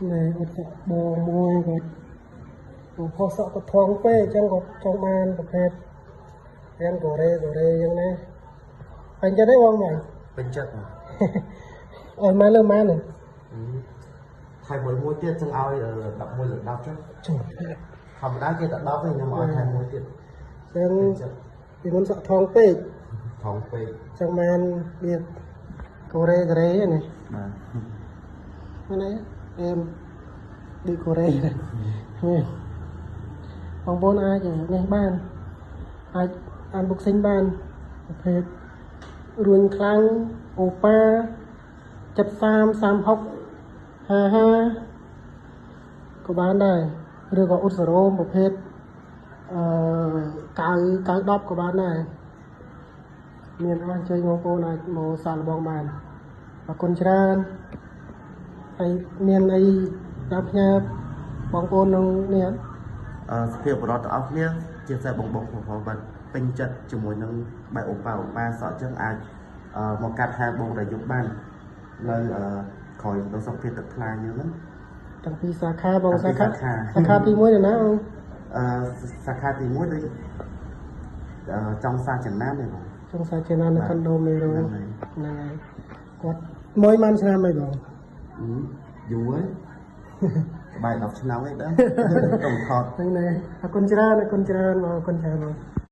ណែអត់សក់បងមួយគាត់ផុសសក់គាត់ថងពេកអញ្ចឹងគាត់ចង់បានប្រភេទរៀនកូរ៉េកូរ៉េអញ្ចឹងណាពេញចិត្តទេបងម៉ែ ពេញចិត្តមក អើម៉ែលើម៉ែនេះ ថែមមួយមួយទៀតចឹងឲ្យ11លើ10ចុះ ចុះ ធម្មតាគេតែ10ទេខ្ញុំឲ្យថែមមួយទៀត អញ្ចឹង ពេញចិត្ត ពីមុនសក់ថងពេក ថងពេក ចង់បានវាកូរ៉េកូរ៉េនេះ បាទ មែនទេអែមដូចកូរ៉េនេះបងប្អូនអាចនេះបានអាច unboxing បានប្រភេទរួញខ្លាំងអូប៉ា73 36 55ក៏បានដែរឬក៏អ៊ុតសារ៉ូមប្រភេទអឺ9 9 10ក៏បានដែរមានអស់អញ្ជើញបងប្អូនអាចមកសាកល្បងបានអរគុណច្រើនហើយមានអីដល់ផ្ញើបងប្អូនក្នុងនេះអត់ អឺសភាពបរដ្ឋទាំងអស់គ្នាជាពិសេសបងបងប្រុសៗបាទពេញចិត្តជាមួយនឹងបែបអូប៉ាអូប៉ាសក់ចឹងអាចអឺមកកាត់ហែបងដែលយកបាននៅអឺក្រោយដល់សុខភាពទឹកថ្លាយើងហ្នឹង តាំងពីសាខាបង តាំង សាខា ពីសាខា សាខាទី1នៅណាបង អឺសាខាទី1ដូចអឺចង់សាចំណានទេបង ចុងសាជាណានៅខុនដូមេរ៉ូ ហ្នឹងហើយ ហ្នឹងហើយគាត់មួយបានឆ្នាំហើយបង អឺយូរហើយក្បែរ10ឆ្នាំហើយដែរកុំថត ហ្នឹងហើយអរគុណច្រើនអរគុណច្រើនបងអរគុណច្រើនបង